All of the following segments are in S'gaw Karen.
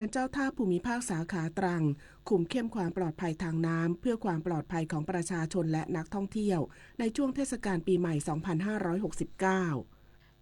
เจ้าท่าภูมิภาคสาขาตรัง คุมเข้มความปลอดภัยทางน้ำ เพื่อความปลอดภัยของประชาชนและนักท่องเที่ยว ในช่วงเทศกาลปีใหม่ สองพันห้าร้อยหกสิบเก้า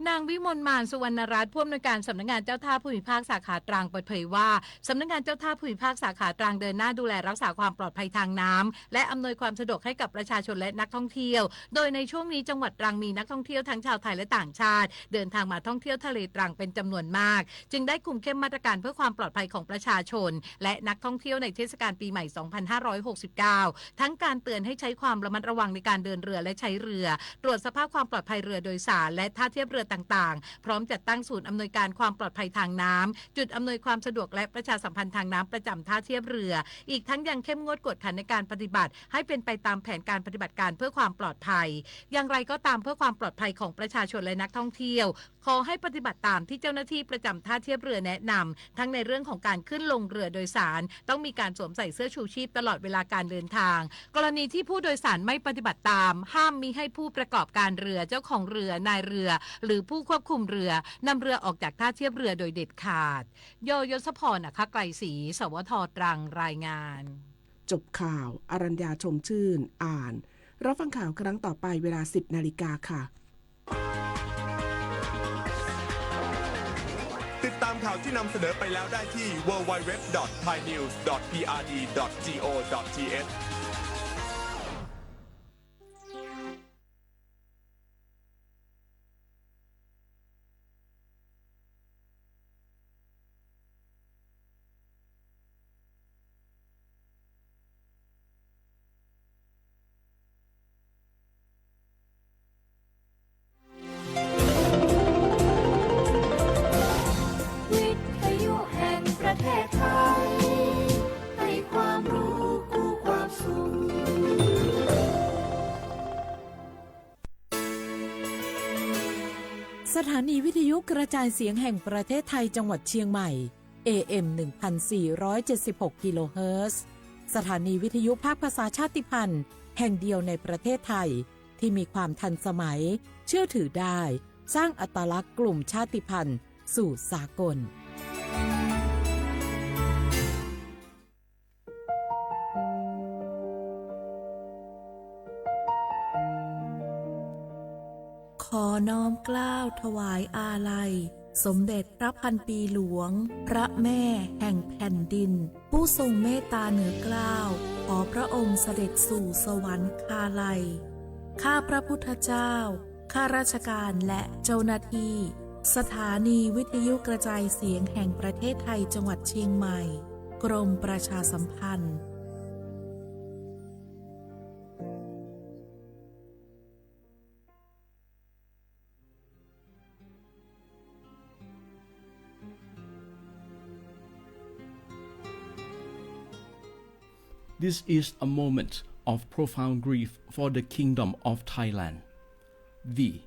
นางวิมลมาน สุวรรณรัตน์ ผู้อำนวยการสำนักงานเจ้าท่าภูมิภาคสาขาตรัง เปิดเผยว่า สำนักงานเจ้าท่าภูมิภาคสาขาตรังเดินหน้าดูแลรักษาความปลอดภัยทางน้ำ และอำนวยความสะดวกให้กับประชาชนและนักท่องเที่ยว โดยในช่วงนี้จังหวัดตรังมีนักท่องเที่ยวทั้งชาวไทยและต่างชาติ เดินทางมาท่องเที่ยวทะเลตรังเป็นจำนวนมาก จึงได้คุมเข้มมาตรการเพื่อความปลอดภัยของประชาชน และนักท่องเที่ยวในเทศกาลปีใหม่ สองพันห้าร้อยหกสิบเก้า ทั้งการเตือนให้ใช้ความระมัดระวังในการเดินเรือและใช้เรือ ตรวจสภาพความปลอดภัยเรือโดยสารและท่าเทียบเรือต่างๆ พร้อมจัดตั้งศูนย์อำนวยการความปลอดภัยทางน้ำ จุดอำนวยความสะดวกและประชาสัมพันธ์ทางน้ำประจำท่าเทียบเรือ อีกทั้งยังเข้มงวดกวดขันในการปฏิบัติให้เป็นไปตามแผนการปฏิบัติการเพื่อความปลอดภัย อย่างไรก็ตามเพื่อความปลอดภัยของประชาชนและนักท่องเที่ยว ขอให้ปฏิบัติตามที่เจ้าหน้าที่ประจำท่าเทียบเรือแนะนำ ทั้งในเรื่องของการขึ้นลงเรือโดยสาร ต้องมีการสวมใส่เสื้อชูชีพตลอดเวลาการเดินทาง กรณีที่ผู้โดยสารไม่ปฏิบัติตาม ห้ามมิให้ผู้ประกอบการเรือ เจ้าของเรือ นายเรือ หรือผู้ควบคุมเรือนำเรือออกจากท่าเทียบเรือโดยเด็ดขาด ยยศพร อัครไกรศรี สวท ตรัง รายงาน จบข่าว อรัญญา ชมชื่น อ่าน รับฟังข่าวครั้งต่อไปเวลา สิบนาฬิกาค่ะ ติดตามข่าวที่นำเสนอไปแล้วได้ที่ ดับเบิลยู ดับเบิลยู ดับเบิลยู ดับเบิลยู ดอท ไทย นิวส์ ดอท พี อาร์ ดี ดอท จี โอ ดอท ที เอชสถานีวิทยุกระจายเสียงแห่งประเทศไทยจังหวัดเชียงใหม่ เอ เอ็ม หนึ่งพันสี่ร้อยเจ็ดสิบหก กิโลเฮิรตซ์ สถานีวิทยุภาคภาษาชาติพันธุ์แห่งเดียวในประเทศไทย ที่มีความทันสมัย เชื่อถือได้ สร้างอัตลักษณ์กลุ่มชาติพันธุ์สู่สากล ขอน้อมเกล้าถวายอาลัย สมเด็จพระพันปีหลวง พระแม่แห่งแผ่นดิน ผู้ทรงเมตตาเหนือเกล้า ขอพระองค์เสด็จสู่สวรรคาลัย ข้าพระพุทธเจ้า ข้าราชการและเจ้าหน้าที่ สถานีวิทยุกระจายเสียงแห่งประเทศไทยจังหวัดเชียงใหม่ กรมประชาสัมพันธ์ This is a moment of profound grief for the Kingdom of Thailand. We,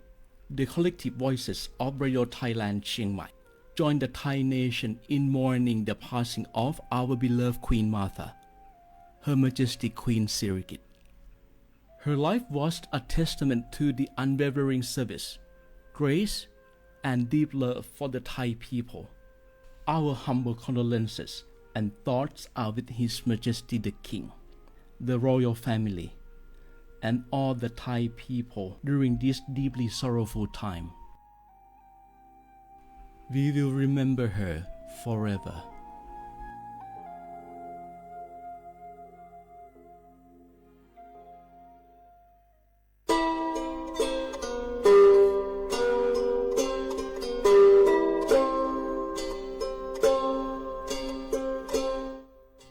the collective voices of Radio Thailand Chiang Mai, join the Thai nation in mourning the passing of our beloved Queen Mother, Her Majesty Queen Sirikit. Her life was a testament to the unwavering service, grace, and deep love for the Thai people. Our humble condolences and thoughts are with His Majesty the King, the royal family, and all the Thai people during this deeply sorrowful time. We will remember her forever.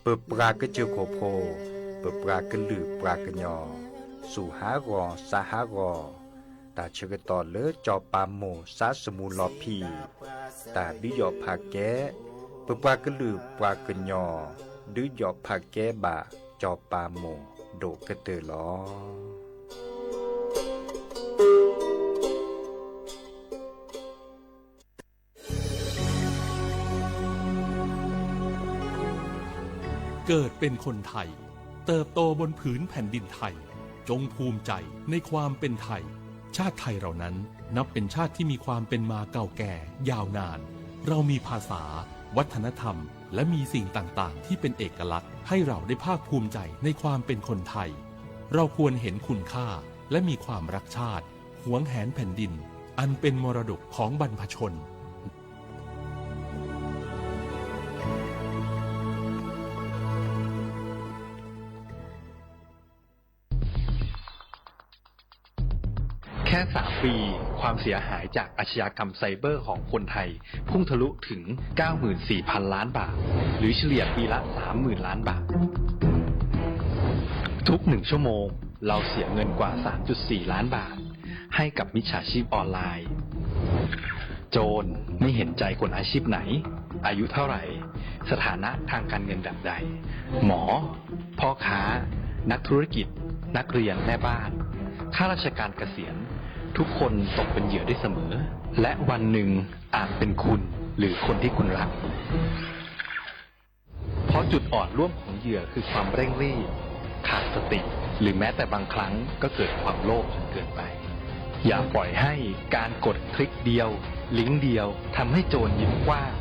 ပပှၤကစၢၢ်ခိၣ်ဖိ, ပပှၤကလုာ်ပှၤကညီ, စူၢ်ဟးဂီၤ စါဟးဂီၤ, တၢ်ဆၢကတီၢ်လၢစီၤပၤမိၢ်စါစမူလီၤဖံး, တၢ်ဒုးယီၣ်ဖးကဲ, ပပှၤကလုာ်ပှၤကညီ, ဒုးယီၣ်ဖးကဲဘၣ်စီၤပၤမိၢ်ဒိၣ်ကတၢၢ်လီၤ. เกิดเป็นคนไทย เติบโตบนผืนแผ่นดินไทย จงภูมิใจในความเป็นไทย ชาติไทยเรานั้นนับเป็นชาติที่มีความเป็นมาเก่าแก่ยาวนาน เรามีภาษา วัฒนธรรม และมีสิ่งต่างๆ ที่เป็นเอกลักษณ์ให้เราได้ภาคภูมิใจในความเป็นคนไทย เราควรเห็นคุณค่าและมีความรักชาติ หวงแหนแผ่นดิน อันเป็นมรดกของบรรพชน แค่สามปี ความเสียหายจากอาชญากรรมไซเบอร์ของคนไทย พุ่งทะลุถึง เก้าหมื่นสี่พันล้านบาท หรือเฉลี่ยปีละ สามหมื่นล้านบาท ทุกหนึ่งชั่วโมง เราเสียเงินกว่า สามจุดสี่ล้านบาท ให้กับมิจฉาชีพออนไลน์ โจรไม่เห็นใจคนอาชีพไหน อายุเท่าไหร่ สถานะทางการเงินแบบใด หมอ พ่อค้า นักธุรกิจ นักเรียน แม่บ้าน ข้าราชการเกษียณ ทุกคนตกเป็นเหยื่อได้เสมอ และวันหนึ่งอาจเป็นคุณหรือคนที่คุณรัก เพราะจุดอ่อนร่วมของเหยื่อคือความเร่งรีบ ขาดสติ หรือแม้แต่บางครั้งก็เกิดความโลภจนเกินไป อย่าปล่อยให้การกดคลิกเดียว ลิงก์เดียว ทำให้โจรยิ้มกว้าง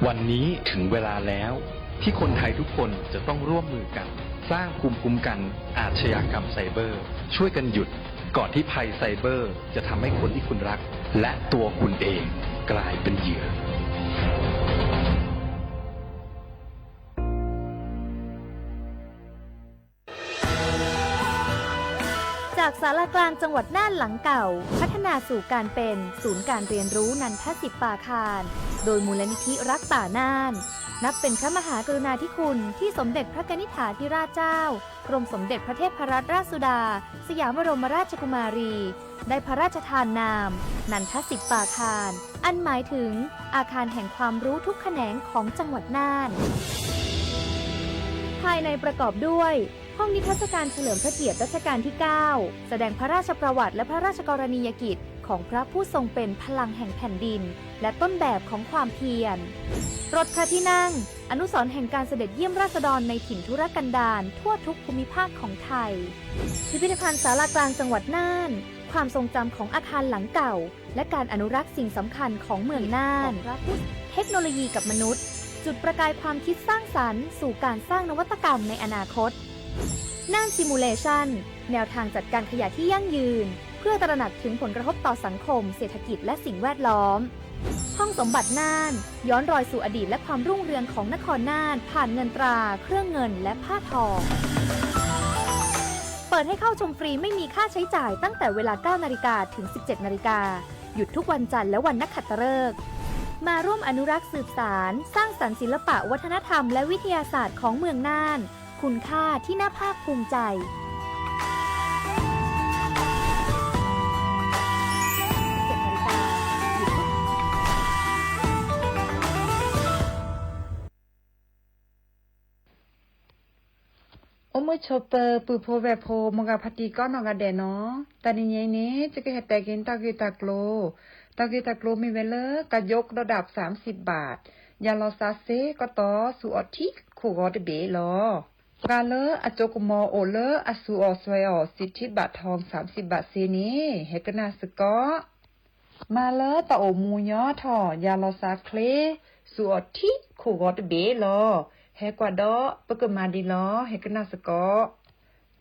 วันนี้ถึงเวลาแล้ว ที่คนไทยทุกคนจะต้องร่วมมือกัน สร้างภูมิคุ้มกันอาชญากรรมไซเบอร์ ช่วยกันหยุด ก่อนที่ภัยไซเบอร์จะทำให้คนที่คุณรัก และตัวคุณเองกลายเป็นเหยื่อ จากศาลากลางจังหวัดน่านหลังเก่า พัฒนาสู่การเป็นศูนย์การเรียนรู้นันทสิปปาคาร โดยมูลนิธิรักป่าน่าน นับเป็นพระมหากรุณาธิคุณที่สมเด็จพระกนิษฐาธิราชเจ้า กรมสมเด็จพระเทพรัตนราชสุดา สยามบรมราชกุมารี ได้พระราชทานนาม นันทสิปปาคาร อันหมายถึงอาคารแห่งความรู้ทุกแขนงของจังหวัดน่าน ภายในประกอบด้วย ห้องนิทรรศการเฉลิมพระเกียรติรัชกาลที่ เก้า แสดงพระราชประวัติและพระราชกรณียกิจของพระผู้ทรงเป็นพลังแห่งแผ่นดิน และต้นแบบของความเพียร รถพระที่นั่ง อนุสรณ์แห่งการเสด็จเยี่ยมราษฎรในถิ่นทุรกันดารทั่วทุกภูมิภาคของไทย พิพิธภัณฑ์ศาลากลางจังหวัดน่าน ความทรงจำของอาคารหลังเก่า และการอนุรักษ์สิ่งสำคัญของเมืองน่าน เทคโนโลยีกับมนุษย์ จุดประกายความคิดสร้างสรรค์สู่การสร้างนวัตกรรมในอนาคต น่าน Simulation แนวทางจัดการขยะที่ยั่งยืน เพื่อตระหนักถึงผลกระทบต่อสังคม เศรษฐกิจ และสิ่งแวดล้อม ห้องสมบัติน่าน ย้อนรอยสู่อดีตและความรุ่งเรืองของนครน่าน ผ่านเงินตรา เครื่องเงิน และผ้าทอง เปิดให้เข้าชมฟรีไม่มีค่าใช้จ่ายตั้งแต่เวลา เก้านาฬิกา ถึง สิบเจ็ดนาฬิกา หยุดทุกวันจันทร์และวันนักขัตฤกษ์ มาร่วมอนุรักษ์สืบสาน สร้างสรรค์ศิลปะวัฒนธรรมและวิทยาศาสตร์ของเมืองน่าน คุณค่าที่น่าภาคภูมิใจ အိၣ်မုာ်ဆိးပၢၤ ပုၢ်ဖိဝဲၢ်ဖိ မိၢ်ဂၤဖါတံၢ်ကိးနီၢ်ဂၤဒဲးနီၤ, တနံၤညါအံၤန့ၣ် ယကဟဲတဲက့ၤတၢ်ဂ့ၢ်တၢ်ကျိၤ, တၢ်ဂ့ၢ်တၢ်ကျိၤမ့ၢ်ဝဲလၢ ကယိကဒီးဒၣ် သၢမ်စံးဘး, ယၤလီၤသးစ့ကတီၢ် စူးအီၣ်ထံခိၣ်ဂီၤတဘ့ၣ်လီၤ. ပှၤလၢအစိကမီၤအိၣ်လၢအစူးအီၣ်စွဲအီၣ် စံးထံဘးထီၣ် သၢမ်စံးဘးစ့န့ၣ် ဟဲကနၣ်စ့ၢ်ကီး မၤလၢတၢ်အိၣ်မူညီထီၣ် ယၤလီၤသးချ့ စူးအီၣ်ထံခိၣ်ဂီၤတဘ့ၣ်လီၤ. ဟဲကွၢ်ဒီးပကမၤဒ်လီၤ ဟဲကနၣ်စ့ၢ်ကီး.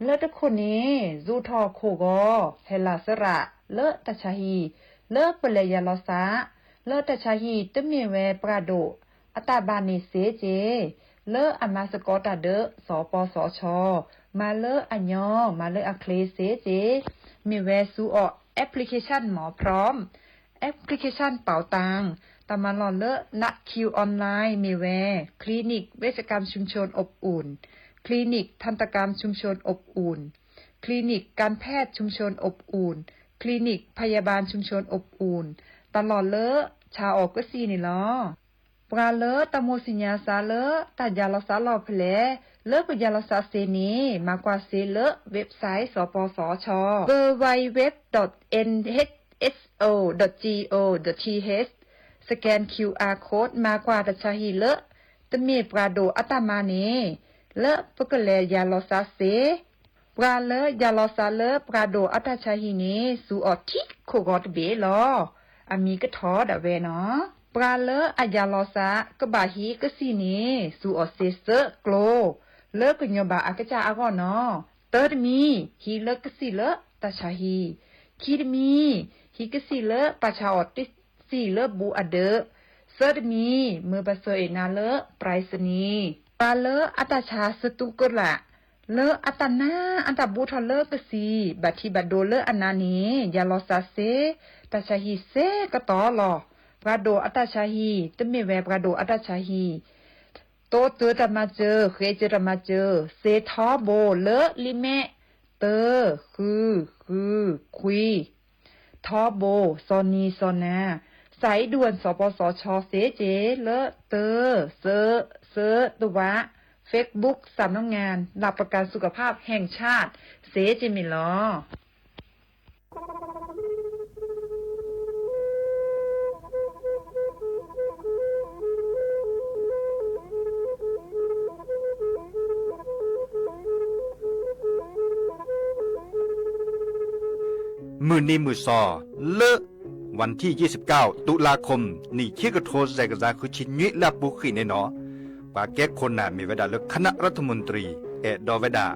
လၢတခိၣ်န့ၣ် စူးထီၣ်ခိၣ်ဂီၤ ဟဲလီၤစရးလၢတၢ်ဆါဟံၣ် လၢပလဲၤယၤလီၤသး လၢတၢ်ဆါဟံၣ် တမ့ၢ်ဝဲပှၤဒိၣ်အတၢ်ဘၣ်န့ၣ်စ့ၢ်ကီး လၢအမၤစ့ၢ်ကီးတၢ်ဒီး စီၤပီစီၤဆီ မၤလၢအညီ မၤလၢအချ့စ့ၢ်ကီး မ့ၢ်ဝဲစူးအီၣ် application မ့ၢ် พร้อม application เป๋าตัง တၢ်မၤလီၢ်လၢ หลักคิวออนไลน์ မ့ၢ်ဝဲ คลินิกเวชกรรมชุมชนอบอุ่น คลินิกทันตกรรมชุมชนอบอุ่น คลินิกการแพทย์ชุมชนอบอุ่น คลินิกพยาบาลชุมชนอบอุ่น တၢ်လီၢ်လၢဆါအီၣ်ကစံၣ်န့ၣ်လီၤ. ပှၤလၢတၢ်မိၣ်သ့ၣ်ညါစ့ၢ်လၢ တၢ်ယၤလီၤသးလီၢ်ဖဲလဲၣ် လၢပယၤလီၤသးစ့န့ၣ် မၤကွၢ်စ့လၢ website စီၤပီစီၤဆီ www dot nhso dot go dot th, scan QR code မၤကွၢ်တၢ်ဆါဟံၣ်လၢ တမ့ၢ်ပှၤဒိၣ်အတၢ်မၤန့ၣ် လၢပကလဲၤယၤလီၤသးစ့ ပှၤလၢယၤလီၤသးလၢပှၤဒိၣ်အတၢ်ဆါဟံၣ်န့ၣ် စူးအီၣ်ထံခိၣ်ဂီၤတဘ့ၣ်လီၤ. အမံၤကထီၣ်ဒၣ်ဝဲနီၤ. ပှၤလၢအယၤလီၤစး ကဘၣ်ဟံးကစံၣ်န့ၣ် စူၤအီၤစ့စၢၣ်ကျိ လၢကညီၤဘၣ်အကစၢ်အဂီၢ်နီၤ. တၢတမံၤ ဟံးလၢကစံၣ်လၢတၢ်ဆါဟံၣ်, ခံတမံၤ ဟံးကစံၣ်လၢပာ်ဆါအီၤတစံၣ်လၢဘူးအဒၢး, သၢတမံၤ မ့ၢ်ပဆၢအ့ၣ်နၤလၢ ပြဲးစနံၤ. ပှၤလၢအတၢ်ဆါစတူးကလာ် လၢအတၢ်နါအတၢ်ဘူးထီၣ်လၢကစံၣ် ဘၣ်ထံးဘၣ်ဒိလၢအနါန့ၣ် ယၤလီၤစးစ့ တၢ်ဆါဟံၣ်စ့ကတီၢ်လီၤ. ပှၤဒိၣ်အတၢ်ဆါဟံၣ် တမ့ၢ်ဝဲပှၤဒိၣ်အတၢ်ဆါဟံၣ် တိစၢၤတၢ်မၤစၢၤ ဃ့စၢၤတၢ်မၤစၢၤ စ့ထီဘိလၢလံာ်မဲး တၢ ဃု ဃု ခွံ ထီဘိ စီၤနံၤစီၤနၤ စးအံၤဒူၣ် စီၤပီစီၤဆီ စ့က့ၤလၢ တၢ စၢ စၢ တဝး Facebook สำนักงานหลักประกันสุขภาพแห่งชาติ စ့က့ၤမ့ၢ်လီၤ. မုၢ်နံၤမုၢ်စီၤ လၢ วันที่ยี่สิบเก้า ตุลาคม နံၣ်ခံကထိ စဲးကစၢ်ဃုဆံနွံ လၢအပူၤကွံာ်န့ၣ်နီၤ, ပှၤကဲခိၣ်နၢ်မ့ၢ်ဝဲဒၣ်လၢ คณะรัฐมนตรี အဲၣ်ဒိးဝဲဒၣ်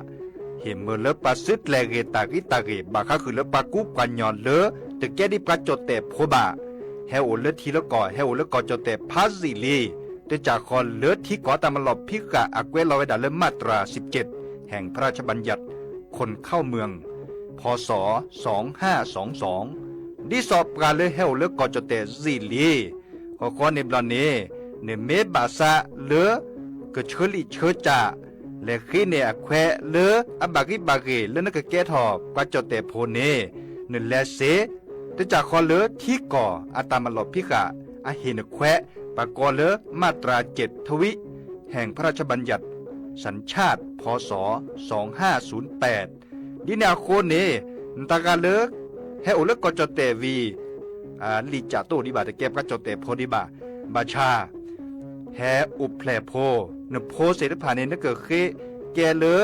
ဟ့ၣ်မၢလၢပှၤစုကျဲၤဂ့ၤတၢ်ဂံၢ်တၢ်ဂ့ၤ ဘၣ်ဃးဃုာ်လၢပှၤကူပှၤကညီလၢ တကဲဒ်ပှၤကၠီၣ်တဲၣ်ဖိဘၣ်, ဟဲအိၣ်လၢထံလၢကီၢ် ဟဲအိၣ်လၢကီၢ်ကၠီၣ်တဲၣ်ဖးယံာ်လံ, တကးဃီလၢထံကီၢ်တၢ်မၤလီၢ်ဖံးဃာ် အကွဲးလီၤဝဲဒၣ်လၢ มาตราสิบเจ็ด แห่งพระราชบัญญัติขนเข้าเมือง พ.ศ. สองห้าสองสอง ဒ်သိးပှၤလၢဟဲအိၣ်လၢကီၢ်ကၠီၣ်တဲၣ်ယံာ်လံ ဃီဃီန့ၣ်ဘျီန့ၣ် နမ့ၢ်ဘၣ်ဆၣ်လၢ ကဆၢလံာ်ဆၢစၢ် လဲၤဃ့န့ၢ်အခွဲးလၢအဘၣ်ဂံၢ်ဘၣ်ဂ့ၤ လၢနကကဲထီၣ်ပှၤကၠီၣ်တဲၣ်ဖိန့ၣ် နလဲၤစ့, တကးဃီလၢထံကီၢ်အတၢ်မၤလီၢ်ဖံးဃာ် အဟ့ၣ်နခွဲး ပှၤကိးလၢ มาตราเจ็ดทวี แห่งพระราชบัญญัติสัญชาติ พ.ศ. สองห้าศูนย์แปด ဒ်န့ၣ်အဃိန့ၣ် နတၢ်ဂၤလၢ ဟဲအိၣ်လၢကီၢ်ကၠီၣ်တဲၣ်ဝံၤ လံာ်ကၠးတအိၣ်ဒံးဘၣ် တကဲပှၤကၠီၣ်တဲၣ်ဖိဒံးဘၣ်, ဘၣ်ဆၣ် ဟဲအိၣ်ဖျဲၣ်ဖိ, နဖိသ့ၣ်တဖၣ်န့ၣ် နကဃ့ကဲလၢ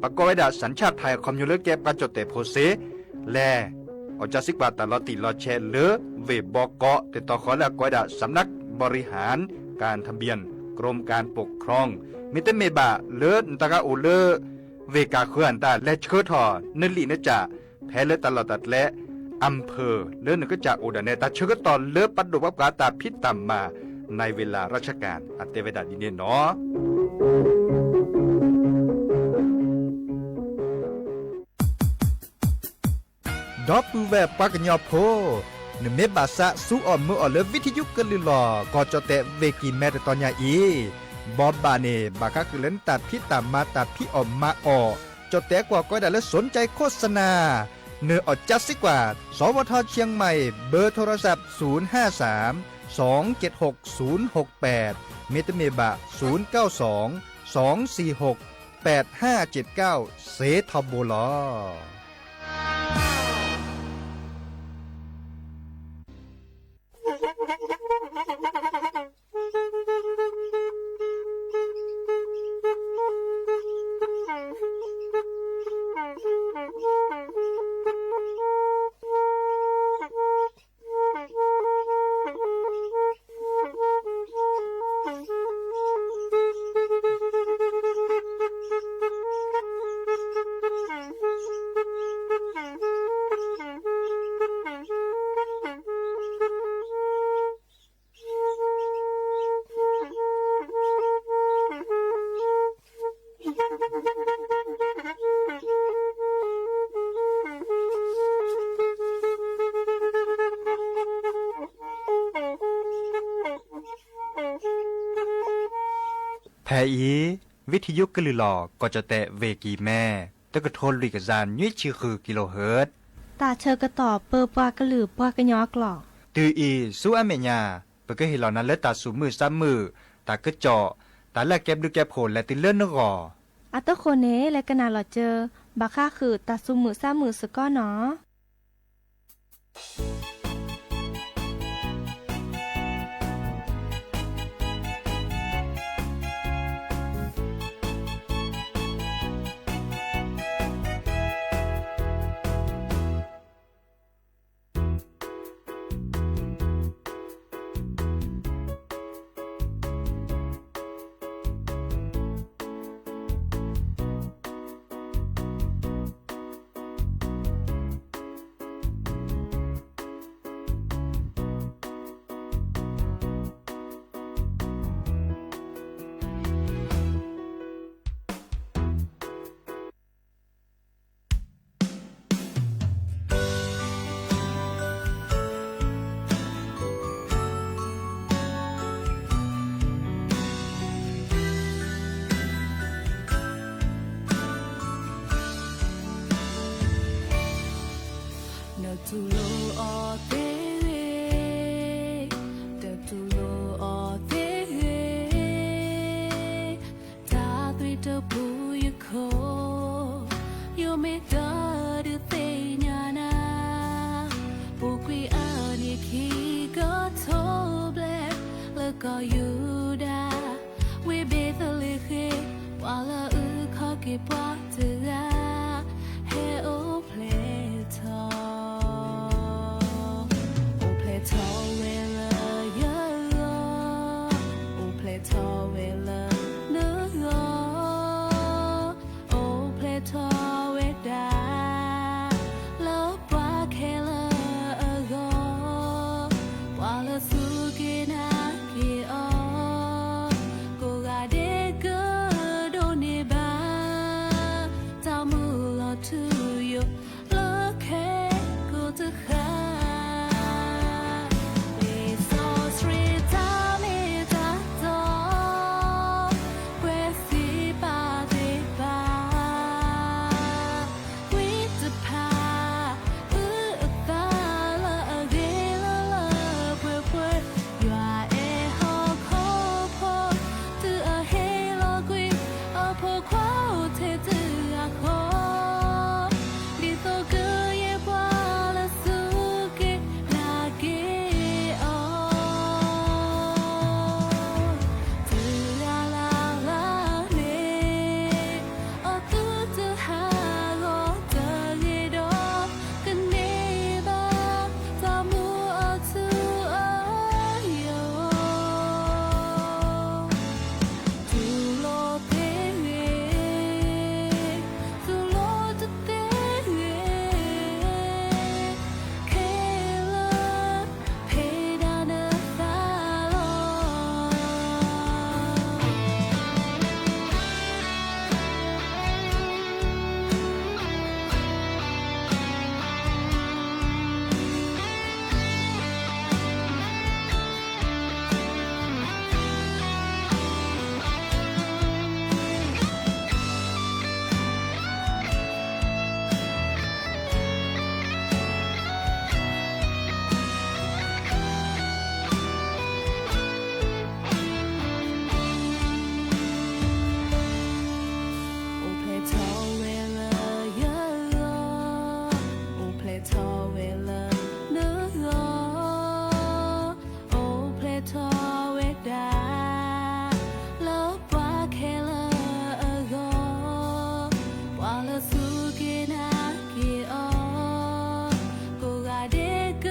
ပှၤကိးဝဲဒၣ် สัญชาติไทย အခီပညီလၢကဲပှၤကၠီၣ်တဲၣ်ဖိစ့, လဲၤ အီၣ်ကၢစံကွၢ်တၢ်လီၤတံၢ်လီၤဆဲးလၢ ဝ့ၢ်ဘီကီး တတီၤဃီလၢအကိးဝဲဒၣ် สำนักบริหารการทะเบียน กรมการปกครอง မ့တမ့ၢ်ဘၣ်လၢနတၢ်ဂၤအိၣ်လၢ ဝ့ၢ်ကၢ်ဃၢၤအတၢ် လဲၤဆှၢထီၣ်နလံာ်နကၠး ဖဲလၢတၢ်လီၢ်တၢ်ကျဲ อำเภอ လၢနကစၢ်အိၣ်ဒၣ်နဲ တၢ်ဆၢကတီၢ်လၢပဒိၣ်ပှၤပှၤတၢ်ဖံးတၢ်မၤ ในเวลาราชการ အတဲဝဲဒၣ်ဒ်န့ၣ်နီၤ. ဒီပုၢ်ဝဲၢ်ပှၤကညီဖိ, နမ့ၢ်ဘၣ်ဆၣ်စူးအီၣ်မုာ်အီၣ်လၢ ဝံထယုကလုၢ်လီၢ် ကီၢ်ကၠီၣ်တဲၣ်ဝ့ၢ်ကံၢ်မဲတတီၤညါအံၤ, ဘီဘၣ်န့ၣ် ဘၣ်ဃးဃုာ်လၢနတၢ်ဖံးတၢ်မၤတၢ်ဖံးအီၣ်မၤအီၣ်, ကၠီၣ်တဲၣ်ကွီၢ်ကိးဝဲဒၣ်လၢ สนใจโฆษณา နအီၣ်ကၢစံကွၢ် สวท.เชียงใหม่ เบอร์โทรศัพท์ ศูนย์ห้าสาม สองเจ็ดหก ศูนย์หกแปด မ့တမ့ၢ်ဘၣ် ศูนย์เก้าสอง สองสี่หก แปดห้าเจ็ดเก้า စ့ထီဘိလီၤ. ဖဲအံၤ ဝံထယုကလုၢ်လီၢ် ကီၢ်ကၠီၣ်တဲၣ်ဝ့ၢ်ကံၢ်မဲ တကထိလွံၢ်ကယၤနွံဆံဃု kilohertz တၢ်ဆၢကတီၢ်ပၢပှၤကလုာ်ပှၤကညီအကျိာ်, တုၤအံၤဆူအမဲာ်ညါ ပကဟ့ၣ်လီၤနၤလၢတၢ်သူၣ်မုာ်သးမုာ်, တၢ်ကစီၣ်, တၢ်လၢအကဲဘျုးကဲဖှိၣ်လဲၤတုၤလၢနဂီၢ်, အတဃိန့ၣ် လဲၤကနၣ်လီၤစၢၤ ဘၣ်ဃးဃုာ်တၢ်သူၣ်မုာ်သးမုာ်စ့ၢ်ကီးနီၤ. ဖဲ တူၢ်လိာ်အီၤသ့ဂ့ၤ, တတူၢ်လိာ်အီၤသ့ဂ့ၤ, တၢ်သွံၣ်တပူၤယခိၣ်, ယိၤမ့ၢ်တၢ်ဒုးသ့ၣ်ညါနၤ, ပူၤကွံာ်အနံၣ်ခံကထိဘျဲၣ်, လၢကီၢ်ယူဒၤ ဝ့ၢ်ဘ့းသလ့ဃ့ၣ်, ပှၤလၢအအုၣ်ခီၣ်က့ၤပှၤတဂၤ, ဟဲအိၣ်ဖျဲၣ်ထီၣ်, အိၣ်ဖျဲၣ်ထီၣ်ဝဲလၢယဂီၢ်, အိၣ်ဖျဲၣ်ထီၣ်ဝဲလၢနဂီၢ်, အိၣ်ဖျဲၣ်ထီၣ်ဝဲဒၣ် လၢပှၤခဲလၢာ်အဂီၢ်, ပှၤလၢအစူၢ်က့ၤနာ်က့ၤအီၤ, ကိးဂၤဒဲးကဒိးန့ၢ်ဘၣ် တၢ်မုၢ်လၢ်ထူယိာ် လၢခဲကိးတဃၣ်, လံာ်စီဆှံတၢ်မ့ၢ်တၢ်တီ ကွဲးစံးဘၣ်သ့ၣ်တဖၣ်, ဝံတဖၣ် အုၣ်အသးလၢအဂ့ၤလၢလၢပှဲၤပှဲၤ, ယွၤအဲၣ်ဟီၣ်ခိၣ်ဖိ တုၤအဟ့ၣ်လီၤကွံာ် အဖိခွါအိၣ်ထဲတဂၤဃီ, ဒ်သိးကယဲၢ်ပှၤလၢအစူၢ်က့ၤနာ်က့ၤအီၤ တဂၤလၢ်လၢ်န့ၣ်, အသုတဟးဂီၤတဂ့ၤဒီး ကန့ၢ်ဘၣ် တၢ်မုၢ်လၢ်ထူအယိာ် တူၢ်လိာ်သ့ဂ့ၤ, တူၢ်လိာ်တသ့ဂ့ၤ, ခဲလၢာ် ဖဲဒၣ်နသးလီၤ. အိၣ်ဖျဲၣ်ထီၣ်ဝဲလၢယဂီၢ်, အိၣ်ဖျဲၣ်ထီၣ်ဝဲလၢနဂီၢ်, အိၣ်ဖျဲၣ်ထီၣ်ဝဲဒၣ် လၢပှၤခဲလၢာ်အဂီၢ်, ပှၤလၢစူၢ်က့ၤနာ်က့ၤအီၤ, ကိးဂၤဒဲးက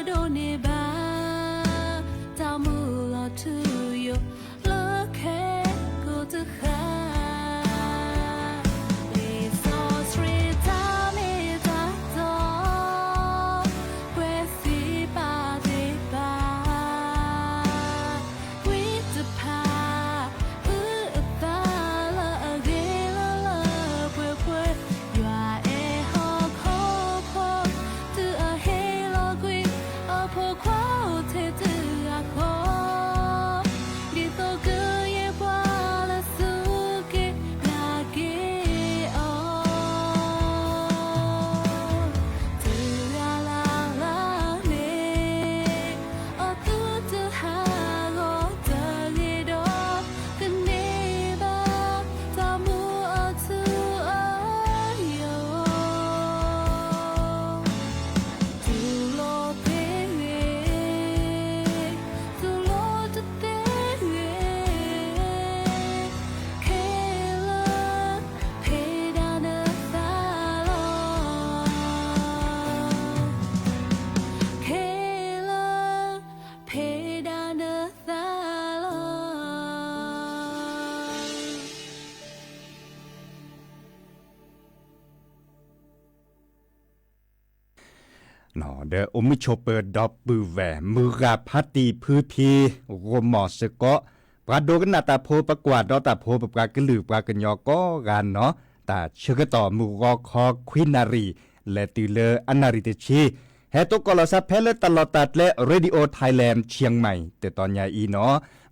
ဒိးန့ၢ်ဘၣ် တၢ်မုၢ်လၢ်ထူယိာ် လၢခဲကိးတဃၣ်, လံာ်စီဆှံတၢ်မ့ၢ်တၢ်တီ ကွဲးစံးဘၣ်သ့ၣ်တဖၣ်, ဝံတဖၣ် အုၣ်အသးလၢအဂ့ၤလၢလၢပှဲၤပှဲၤ, ယွၤအဲၣ်ဟီၣ်ခိၣ်ဖိ တုၤအဟ့ၣ်လီၤကွံာ် အဖိခွါအိၣ်ထဲတဂၤဃီ, ဒ်သိးကယဲၢ်ပှၤလၢစူၢ်က့ၤနာ်က့ၤအီၤ တဂၤလၢ်လၢ်န့ၣ်, အသုတဟးဂီၤတဂ့ၤဒီး ကန့ၢ်ဘၣ် တၢ်မုၢ်လၢ်ထူအယိာ် တူၢ်လိာ်သ့ဂ့ၤ, တူၢ်လိာ်တသ့ဂ့ၤ, ခဲလၢာ် ဖဲဒၣ်နသးလီၤ. ခဲလၢာ် ဖဲဒၣ်နသးလီၤ. ဒီးအိၣ်မုာ်ဆိးပၢၤဒီပုၢ်ဝဲၢ် မုၢ်ဂၤဖါတံၢ်ဖုဖံ ဂီၢ်မီၢ်စ့ၢ်ကီး ပှၤဒိကနၣ်တၢ်ဖိ ပကွၢ်ဒီးတၢ်ဖိ ပပှၤကလုာ်ပှၤကညီကိးဂၤနီၤ, တၢ်ဆၢကတီၢ်မုၢ်ဂီၤခီခွံနၣ်ရံၣ် လဲၤတုၤလၢအနၣ်ရံၣ်တဆံ, ဟဲတိၢ်ကီၢ်လီၤစၢ်ဖဲလၢတၢ်လီၢ်တၢ်ကျဲ Radio Thailand Chiang Mai တတီၤညါအံၤနီၤ,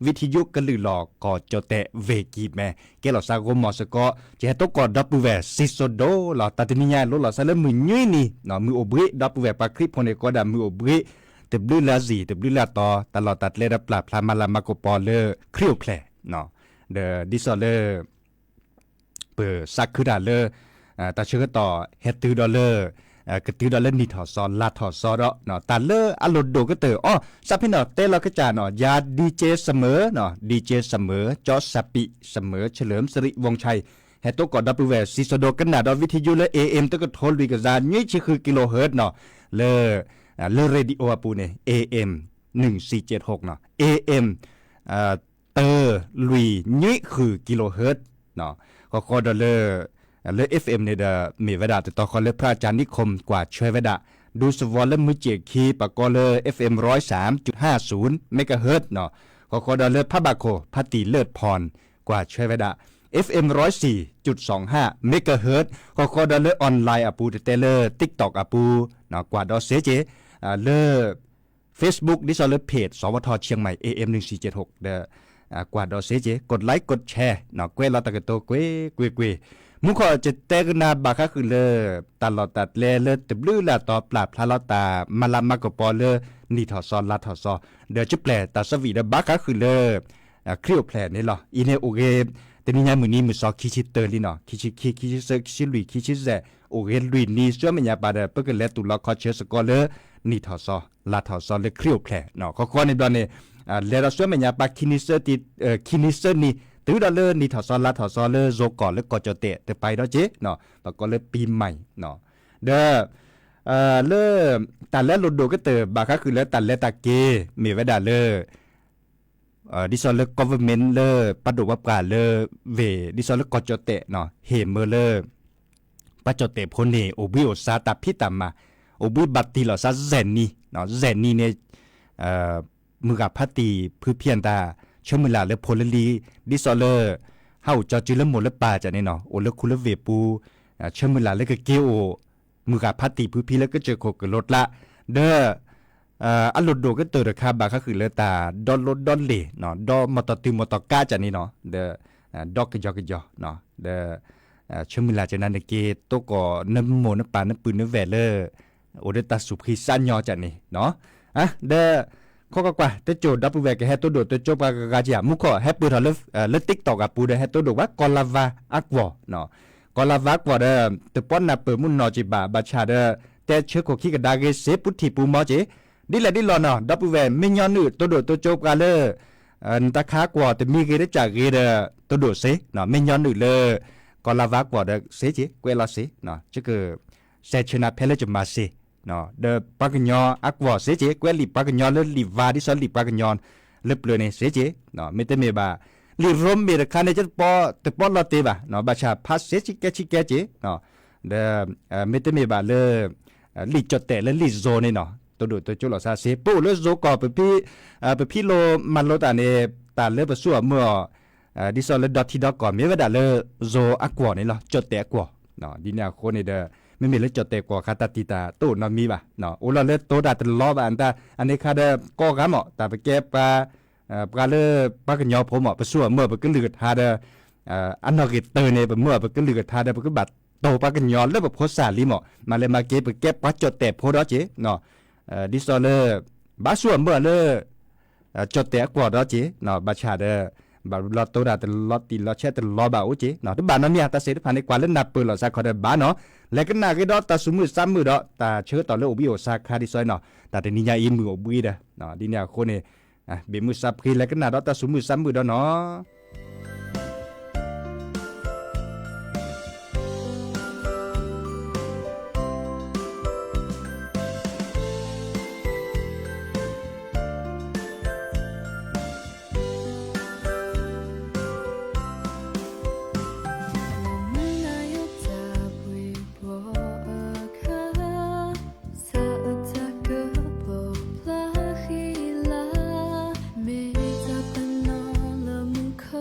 ဝံထံယိကလုာ်လီၤ ကီၢ်ကၠီၣ်တဲၣ် ဝ့ၢ်ကံၢ်မဲ ကဲလီၤစၢ်ဂိၢ်မီၤစ့ၢ်ကီး, ယဟဲတိၢ်ကီၢ်ဒီပုၢ်ဝဲၢ် စံၣ်စိၤဒိၣ်လီၤ. တၢ်တနံၤညါလိၣ်လီၤစၢ်လၢမုၢ်နွံနံၤ, မုၢ်အိၣ်ဘှံး ဒီပုၢ်ဝဲၢ်ပှၤခရံာ်ဖိန့ၣ် ကိးဒၣ်မုၢ်အိၣ်ဘှံး တဘျုးလၢအစံၣ် တဘျုးလၢအတီၤ တၢ်လီၢ်တၢ်ကျဲဒီးပျၢ်ဖျါမၤလၤမၤကပီၤလၢခရံာ်အိၣ်ဖျဲၣ် ဒီးဒ်သိးလၢ ပစးခုတၢ်လၢ တၢ်ဆၢကတီၢ်ဟဲတုၤဒီးလၢ ကတုၤဒီးလၢနံၣ်ထီၣ်စီၤ လါထီၣ်စီၤဒီး တၢ်လၢအလိၣ်ဒိၣ်ကတၢၢ်အီၤ စးဖဲနီၤ တဲလီၤကစၢ်နီၤ ယၤ DJ Summer နီၤ DJ Summer ကၠီစးပံး Summer ဆၢလၢၣ် စရံး ဝီၣ်ဆဲး ဟဲတိၢ်ကီၢ်ဒီပုၢ်ဝဲၢ် စံၣ်စိၤဒိၣ်ကနၣ်ဒီးဝံထံယိလၢ AM တကထိလွံၢ်ကယၤနွံဆံဃု kilohertz နီၤ လၢ လၢ radio အပူၤန့ၣ် AM နုၢ်စံၣ်ကၠ့ၣ်ဟိးနီၤ AM တၢ လွံၢ် နွံ ဃု kilohertz ဃီဃီဒီးလၢ လၢ FM န့ၣ်ဒီး မ့ၢ်ဝဲဒၣ်တတီၤဃီလၢ พระอาจารย์นิคม ကွၢ်ဆှၢဝဲဒၣ် ဒူသဝီလၢမုၢ်စ့ၣ်ခံ ပကိးလၢ FM ร้อยสามจุดห้าศูนย์ megahertz နီၤ ဃီဃီဒီးလၢဖးဘၣ်ခိၣ် ဖါတံၢ်လၢၢ်ဖီၣ် ကွၢ်ဆှၢဝဲဒၣ် FM ร้อยสี่จุดสองห้า megahertz ဃီဃီဒီးလၢ online အပူၤ တတဲလၢ TikTok အပူၤ ကွၢ်ဒီးစ့က့ လၢ Facebook ဒ်သိးလၢ page สวท เชียงใหม่ AM หนึ่งสี่เจ็ดหก ဒီး ကွၢ်ဒီးစ့က့ กดไลค์ กดแชร์ ကွဲးလီၤတၢ်ကတိၤကွ့ၢ်ကွ့ၢ်ကွ့ၢ် မူခိၣ်ကတဲကနၣ်ဘၣ်ဃးဃုာ်လၢ တၢ်လီၢ်တၢ်ကျဲလၢတဘျုးလၢ်တီၤပျၢ်ဖျါလီၤတၢ်မၤလၤမၤကပီၤလၢ နံၣ်ထီၣ်စီၤလါထီၣ်စီၤ ဒီးကပျဲၢ်တၢ်ဆၢဝံၣ်ဒီးဘၣ်ဃးဃုာ်လၢ ခရံာ်အိၣ်ဖျဲၣ်န့ၣ်လီၤ. အံၤန့ၣ်အိၣ်ဂ့ၤ တနံၤညါမုၢ်နံၤမုၢ်စီၤခံဆံတၢလံနီၤ ခံဆံခံ ခံဆံသၢ ခံဆံလွံၢ် ခံဆံယဲၢ် အိၣ်ဂ့ၤလွံၢ်နံၤ ဆူမဲာ်ညါပာ်ဒီး ပကလဲၤတူၢ်လီၤခီဆၢစ့ၢ်ကီးလၢ နံၣ်ထီၣ်စီၤ လါထီၣ်စီၤလၢခရံာ်အိၣ်ဖျဲၣ်နီၤ ခီဃီန့ၣ်ဘျီန့ၣ် လဲၤဒီးဆူမဲာ်ညါပာ် ခံနံၤသၢနံၤ တုၤဒီးလၢနံၣ်ထီၣ်စီၤလါထီၣ်စီၤလၢ ဇိုကီၢ်လၢကီၢ်ကၠီၣ်တဲၣ် တပၤအံၤဒီးက့နီၤ ပကိးလၢပံမၤနီၤ ဒီး လၢ တၢ်လၢအလိၣ်ဒိၣ်ကတၢၢ်ဘၣ်ဃးဃုာ်လၢတၢ်လဲၤတၢ်က့ၤ မ့ၢ်ဝဲဒၣ်လၢ ဒ်သိးလၢ government လၢပှၤဒိၣ်ပှၤပှၢ်လၢ ဝ့ၢ် ဒ်သိးလၢကီၢ်ကၠီၣ်တဲၣ်နီၤ ဟ့ၣ်မၢလၢ ပှၤကၠီၣ်တဲၣ်ဖိန့ၣ် အိၣ်ဘှံးအိၣ်စါတၢ်ဖံးတၢ်မၤ အိၣ်ဘှံးဘၣ်တံၢ်လီၤစါ ယဲၢ်နံၤ ယဲၢ်နံၤန့ၣ် မုၢ်ဂၤဖးတံၢ်ဖုဖံအတၢ် ဆၢမုၢ်လၢ်လၢဖိလၢလံၤ ဒ်သိးလၢ ဟးအိၣ်ကၠီစုလၢမိၢ်လၢပၢ်ကန့ၣ်နီၤ အိၣ်လၢခူလၢဝ့ၢ်ပူၤ ဆၢမုၢ်လၢ်လၢကက့ၤအိၣ် မုၢ်ဂၤဖးတံၢ်ဖုဖံလၢကစၢၢ်ခိၣ်ကလိကျါ ဒီး အလိၣ်ဒိၣ်ကတၢၢ်တခါဘၣ်ဃးဃုာ်လၢတၢ်ဒီလိဒီလ့ၣ် ဒီမီၢ်တီၢ်တုၤမီၢ်တီၢ်ကါကန့ၣ်နီၤ ဒီး ဒီကယီကယီ ဒီး ဆၢမုၢ်လၢ်ကနၤနက့ၤ တိၢ်ကီၢ်နမိၢ်နပၢ်နပုၢ်နဝဲၢ်လၢ အိၣ်ဒီးတၢ်သူၣ်ဖှံသးညီကန့ၣ်နီၤ ဒီး ခီကွၢ်ကွၢ် တစိၢ်ဒီပုၢ်ဝဲၢ်ကဟဲတိၢ်ဒိၣ်တိၢ် ကၠိပှၤဂၤဂၤက့ၤ မူခိၣ်ဟဲပၢၢ်ထီၣ်လၢ လၢ TikTok အပူၤဒီး ဟဲတိၢ်ဒိၣ်ပှၤ ကီၢ်လၤဝါအကွီၢ် ကီၢ်လၤဝါကွီၢ်ဒီး တပီနၢ်ပၢၢ်မုၢ်နီၢ်က့ၤဘၣ် ဘၣ်ဆၣ်ဒီး တဲဆၢခိၣ်ခံကဒါဂ့ၤ စ့ပူထံၣ်ပူမီက့ၤ ဒ်လဲၣ်ဒ်လဲၣ်နီၤ ဒီပုၢ်ဝဲၢ် မ့ၢ်ညီနုၢ် တိၢ်ဒိၣ်တိၢ်ကၠိပှၤလၢ နတၢ်ခါကွီၢ်တမံၤဂ့ၤတကးဂ့ၤဒီး တိၢ်ဒိၣ်စ့ မ့ၢ်ညီနုၢ်လၢ ကီၢ်လၤဝါကွီၢ်ဒီးစ့က့ၤ ကွဲးလီၤစ့ က စဲးဆၢနၤဖဲလၢကမၤစ့ ဒီးပှၤကညီအကွီၢ်စ့က့ၤ ကွဲးလံာ်ပှၤကညီလၢလံာ်ဝါ ဒ်သိးလံာ်ပှၤကညီလၢပျၢၤန့ၣ်စ့က့ၤ မ့တမ့ၢ်ဘၣ် လံာ်ရိမ့ၤတခါန့ၣ် တပီ တပီလီၤတ့ၢ်ဘၣ် ဘၣ်ဆၣ်ဖးစ့ဆံကဲဆံကဲက့ၤ ဒီး မ့တမ့ၢ်ဘၣ်လၢ လံာ်ကၠီၣ်တဲၣ်လၢလံာ်ဇိန့ၣ်နီၤ တိၢ်ဒိၣ်တိၢ်ကၠိလီၤစၢ်စ့ ပအိၣ်လၢဇိကီၢ် ပဖံ ပဖံလိမၤလိတၢ်န့ၣ် တၢ်လၢပဆူၣ်အမုၢ်အီၤ ဒ်သိးလၢဒီထံဒီကီၢ် မ့ၢ်ဝဲဒၣ်လၢ ဇိအကွီၢ်န့ၣ်လီၤ ကၠီၣ်တဲၣ်အကွီၢ် ဒ်န့ၣ်အဃိန့ၣ်ဒီး မ့မ့ၢ်လၢကၠီၣ်တဲၣ်ကွီၢ်ခါတၢ်တံာ်တာ်တအိၣ်နီတမံၤဘၣ် အိၣ်လီၤလၢတိၤတၢ်တလီၤဘၣ် အန့ၣ်ခါဒီး ကိးဂၤမး တၢ်ပကဲပှၤ ပှၤလၢပှၤကညီဖိမး ပဆူၣ်အမုၢ်ပကလုၢ်ကထါဒီး အနီၢ်ဂ့ၤတၢၢ်န့ၣ် ပမုၢ်အပကလုၢ်ကထါဒီး ပကဘၣ်တိၤပှၤကညီလၢပဖိစၢ်လံမး မၤလဲၤမၤက့ၤ ပကဲပှၤကၠီၣ်တဲၣ်ဖိဒီးက့ၤ ဒ်သိးလၢ ဘၣ်ဆူၣ်အမုၢ်လၢ ကၠီၣ်တဲၣ်အကွီၢ်ဒီးက့ၤ ဘၣ်ဆၣ်ဒီး ဘၣ်လီၤတိၤတၢ်တလီၤတံၢ်လီၤဆဲးတလီၤဘၣ်အိၣ်က့ၤ တဘၣ်နီတမံၤ တၢ်စ့တဖၣ်န့ၣ် ကွၢ်လၢနၢ်ပၢၢ်လီၤစၢ်ခီဒီးဘၣ်နီၤ လဲၤကနၣ်ဂ့ၤဒီးတၢ်သူၣ်မုာ်သးမုာ်ဒီး တၢ်ဆၢကတီၢ်လၢအိၣ်ဘှံးအိၣ်စါခါဒ်သိးနီၤ တၢ်တနံၤညါအံၤမုၢ်အိၣ်ဘှံးဒီး ဒ်န့ၣ်အဃိန့ၣ် ဘၣ်မုာ်စၢ်ဖှံလဲၤကနၣ်ဒီးတၢ်သူၣ်မုာ်သးမုာ်ဒီးနီၤ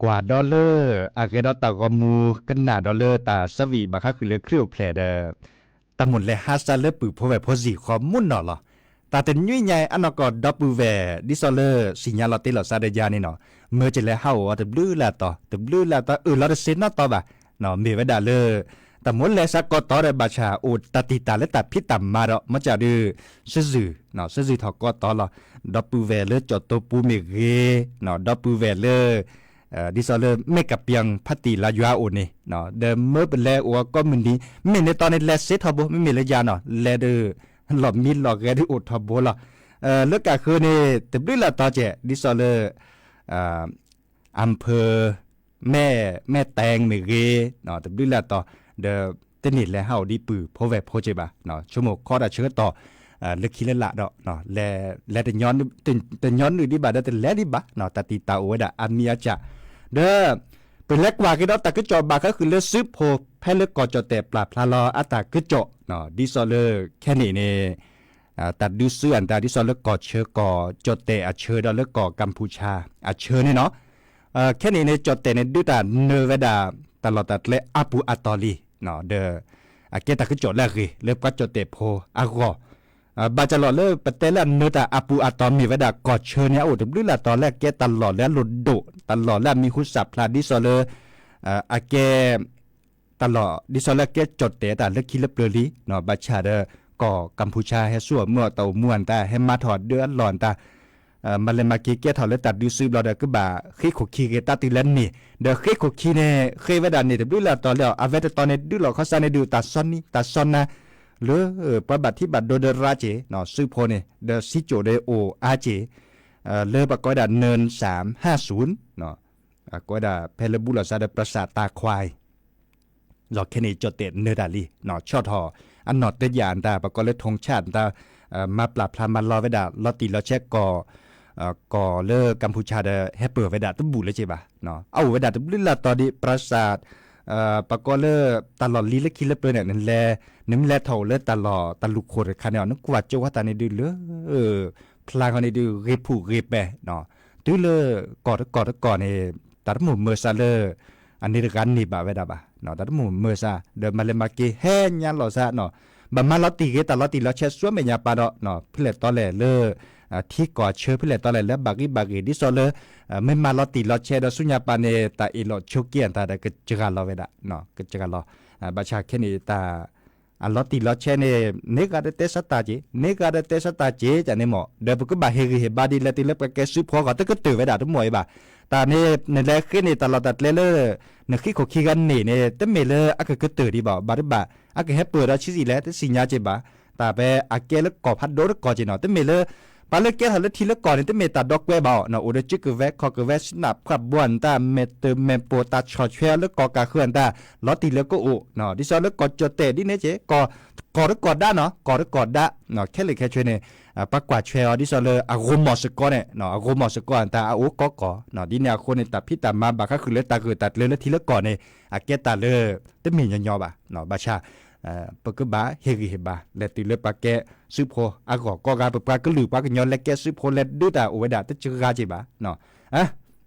ကွၢ်ဒီးလၢ အဂ့ၢ်ဒီးတၢ်ဂီၤမူကနၣ်ဒီးလၢတၢ်ဆၢဝံၣ်ဘၣ်ဃးဃုာ်လၢခရံာ်အိၣ်ဖျဲၣ်ဒီး တၢ်မိၣ်လဲၤဟါစၢ်လၢပုၢ်ဖိဝဲၢ်ဖိစ့ၢ်ကီးမူနီၢ်လီၤ. တၢ်တနွံညါအံၤအနီၢ်ကီၢ်ဒီပုၢ်ဝဲၢ် ဒ်သိးလၢစံၣ်ညါလီၤတ့လီၤဆါဒီးယၤန့ၣ်နီၤ, မၢကလဲၤဟးအိၣ်အီၤတဘျုးလၢ်တီၤ တဘျုးလၢ်တီၤ အၢၣ်လီၤတသ့နီတတီဘၣ်. မ့ၢ်ဝဲဒၣ်လၢ တၢ်မိၣ်လဲၤစးကီးတီဒီးဘၣ်ဆၣ်အိၣ်တၢ်တံာ်တာ်လၢတၢ်ဖံးတၢ်မၤဒီး မ့ၢ်ကဒီး စ့ၢ်စ့ၢ် စ့ၢ်စ့ၢ်ထီၣ်ကီးတီလီၤ. ဒီပုၢ်ဝဲၢ်လၢကၠီၣ်တိပူၤမ့ၢ်ဂ့ၤ, ဒီပုၢ်ဝဲၢ်လၢ ဒ်သိးလၢမဲၢ်ကပၠီၣ်ဖးတံၢ်လါယွၤအိၣ်န့ၣ် ဒီးမၢပလဲၤအိၣ်အီၤကိးမုၢ်နံၤ မ့ၢ်န့ၢ်တီန့ၣ်လဲၤစ့ထီဘိ မ့မ့ၢ်လၢယၤနီၤ လဲၤဒီး လီၢ်မံလီၢ်ဂဲၤဒုးအိၣ်ထီဘိလီၤ. လၢကၢ်ဃုာ်န့ၣ် တဘျုးလၢ်တီၤကဲး ဒ်သိးလၢ အၣ်ဖၢၣ် မဲၢ် မဲၢ်တဲၣ်မ့ၢ်ဂ့ၤ တဘျုးလၢ်တီၤ ဒီးတန့ၢ်လဲၤဟးအိၣ်ဒ်ပုၢ်ဖိဝဲၢ်ဖိကဲးဘၣ်. ဆိကမိၣ်ခီတၢ်ဆၢကတီၢ် လၢခံလၢလာ်ဒီး လဲၤ တညီနုၢ်ဒံးဘၣ်ဒီးတလဲၤဒံးဘၣ် တၢ်တံာ်တာ်အိၣ်ဝဲဒၣ်အါမံၤအါကၢ် ဒီး ပလဲၤကွၢ်က့ၤဒီးတၢ်ကစီၣ်ဘၣ်ဃးဃုာ်လၢစုဖိ ဖဲလၢကီၢ်ကၠီၣ်တဲၣ်ပျၢ်ဖျါလီၤအတၢ်ကစီၣ် ဒ်သိးလၢခဲန့ၣ်န့ၣ် တၢ်ဒုးစုအတၢ်ဒ်သိးလၢကီၢ်ဆၢကီၢ်ကၠီၣ်တဲၣ်အဆၢ ဒီးလၢကီၢ်ကၣ်ဖူၣ်ဆၣ်အဆၢန့ၣ်နီၤ. ခဲန့ၣ်န့ၣ် ကၠီၣ်တဲၣ်န့ၣ်ဒုးတၢ်နၢၤဝဲဒၣ် တၢ်လီၢ်တၢ်ကျဲအါပူၤအတီၢ်လံ ဒီး အကဲတၢ်ကစီၣ်လၢအဂ့ၤလၢပှၤကၠီၣ်တဲၣ်ဖိအဂီၢ် ဘၣ်ကၢ်လီၤလၢပတဲလၢအနၢၤတၢ်အပူၤအတီၤမ့ၢ်ဝဲဒၣ်ကီၢ်ဆၢန့ၣ် အအိၣ်တဘျုးလၢ်တီၤလၢအကဲတၢ်လီၢ်လၢအလိၣ်ဒိၣ် တၢ်လီၢ်လၢအမံၤဟူစၢ်ဖျါဒ်သိးလၢ အကဲ တၢ်လီၢ်ဒ်သိးလၢအကဲကၠီၣ်တဲာ်တၢ်လၢခံလၢပျၢၤလံ, ဘၣ်ဆၣ်ဒီး ကီၢ်ကၣ်ဖူၤဆါဟဲဆူၣ်အီၤမုၢ်အီၤတၢ်အိၣ်မူအတၢ် ဟဲမၤထီၣ်ဒၢအလီၢ်အတၢ် မၤလဲၤမၤက့ၤကဲထီၣ်လၢတၢ်ဒုးစုဘျီဒီး ကဘၣ်ဃ့ခိၣ်ခံဂ့ၤတၢ်တုၤလၢန့ၣ် ဒီးဃ့ခိၣ်ခံန့ၣ် ဃ့ဝဲဒၣ်န့ၣ်တဘျုးလၢ်တီၤလၢအီၤ အဝဲတတီၤန့ၣ် ဒုးလီၢ်ခီစၢ်န့ၣ်ဒုးတၢ်စီနံ တၢ်စီနါ လၢပှၤဘၣ်ထံဘၣ်ဒိဒီးရါက့ၤ စုဖိန့ၣ် ဒီးစံကၠိၣ်ဒီးအိၣ်အါက့ၤ လၢပကိးဝဲဒၣ် နၢၣ်စၣ်ဟၣ်စူၣ် ကိးဝဲဒၣ်ဖဲလၢဘူၣ်လီၤစါဒီး ပြစၢ်တၢ်ခွါအံၤ လီၢ်ခဲန့ၣ် ကၠီၣ်တဲာ်နၢၤတၢ်လံ ဆီၣ်ထီၣ်အနီၣ်တယၢ်အတၢ် ပကိးလၢထိၣ်ဆၣ်တၢ် မၤပျၢ်ဖျါမၤလီၤဝဲဒၣ် လီၤတံၢ်လီၤဆဲးကီၢ် ကီၢ်လၢကၣ်ဖူၤဆါဒီး ဟဲပၢၢ်ဝဲဒၣ်တဘူၣ်လၢၤက့ၤဘၣ်. အအိၣ်ဝဲဒၣ်တဘျုးလၢ်တီၤဒံး ပြစၢ် ပကိးလၢတၢ်လီၢ်လံၤလၢခံလၢပျၢၤန့ၣ် နလဲၤ နမ့ၢ်လဲၤထီၣ်အိၣ်လၢတၢ်လီၢ်တၢ်လူၢ်ခိၣ်တခါန့ၣ် နကွၢ်ကၠိဝဲတၢ်န့ၣ်ဒုးလၢ ဖျါခီန့ၣ်ဒုး ဂ့ၤဖုၣ်ဂ့ၤပဲာ် တုၤလၢကီၢ်တကီၢ်တကီၢ်န့ၣ် တၢ်တမိၣ်မၢစၢ်လၢ အန့ၣ်တဂၤန့ၢ်ဘၣ်ဝဲဒၣ်ဘၣ်. တၢ်တမိၣ်မၢစၢ် ဒီးမၤလဲၤမၤက့ၤဟဲညါလီၤစၢ် ဘၣ်မၤလီၤတံၢ်ဂ့ၤတၢ်လီၤတံၢ်လီၤဆဲးဆူမဲာ်ညါပၢ်ဒီး ဖဲလဲၣ်တီလဲၣ်လၢ ထံကီၢ်ဆၢဖဲလဲၣ်တီလဲၣ်လၢဘၣ်ဂ့ၤဘၣ်ဂ့ၤ ဒ်သိးလၢ မ့ၢ်မၤလီၤတံၢ်လီၤဆဲးဒီးဆူညါပၢ်န့ၣ် တၢ်အ့ၣ်လိာ်ဆိးက့အတၢ်ဒီးကစှၤလီၤဝဲဒၣ် ကစှၤလီၤ ဘၣ်ဆၣ်ခဲန့ၣ်တၢ် အလီၤတံၢ်လီၤဆဲးန့ၣ် န့ၢ်ဂၤဒီးတဲဆါတၢ်က့ၤ န့ၢ်ဂၤဒီးတဲဆါတၢ်က့ၤ ကန့ၣ်မ့ၢ် ဒီးပကဘၣ်ဟ့ၣ်ဂံၢ်ဟ့ၣ်ဘါဒ်လဲၣ်တုၤလၢပှၤကဲစုဖိအဂီၢ် တကတၢၢ်ဝဲဒၣ်တမ့ၢ်အံၤဘၣ်. တၢ်န့ၣ် နလဲၤဃ့န့ၢ်တၢ်လီၢ်တၢ်ကျဲလၢ နဃ့ခိၣ်ခံဂၤန့ၣ်န့ၣ် တမ့ၢ်လၢအကကတၢၢ်ဒံးဘၣ် ဘၣ်တဘၣ် အကဟဲပၢၢ်ဒီးဆံးဆံးလဲၣ် တသ့ၣ်ညါက့ၤဘၣ်. တၢ်ဖဲအကဲလၢကီၢ်ဖးဒိၣ်တကီၢ်က့ၤနီၤ တမ့ၢ်လၢ ပှၤလၢကဲထီၣ်လၢထံလၢကီၢ်န့ၣ် တမ့ၢ်တၢ်ဒီကွဲဘၣ်အီၤ အိၣ်ဒီးစုကဝဲၤခီၣ်ကဝဲၤ စနၢၣ်ဖှၣ်ဘှီၣ်နတၢ် မဲာ်တၢၢ်မဲာ်ပိာ် တၢ်ဆီၣ်ထွဲအီၤလၢကီၢ်ကးဃၢၤနတၢ် လီၤတံၢ်လၢကအိၣ် ဒ်သိးလၢကီၢ်ကၠီၣ်တဲာ်ဒ်န့ၣ်က့ၤ ကီၢ်တကီၢ်ဒၣ်နီၤ ကီၢ်တကီၢ်ဒၣ် ခဲလၢာ်ခဲဆ့န့ၣ် ပှၤကွၢ်ထွဲအီၤ ဒ်သိးလၢအဂီၢ်မီၢ်စ့ၢ်ကီးန့ၣ် အဂီၢ်မီၢ်စ့ၢ်ကီးနတၢ်အအိၣ်ကီၢ်ကီၢ် ဒ်န့ၣ်အဃိန့ၣ် တၢ်ဖံးတၢ်မၤဘၣ်ဃးဃုာ်လၢတၢ်ဂၢၢ်တၢ်ကျၢၤလၢထံလၢကီၢ်န့ၣ် အကဲတၢ်လၢ တမ့ၢ်ညီညီဘၣ် ဘၣ်ဆၣ် ပကဘၣ်ဟ့ၣ်ဂံၢ်ဟ့ၣ်ဘါ လဲၤတုၤလၢပှၤကဲစုဖိအဂီၢ်ကိးဂၤ ပပှၤကလုာ်ပှၤကညီလဲၤကဲစုဖိလဲၤဒုးတၢ်အိၣ်ဝဲဒၣ်တကဂၤက့ၤဘၣ်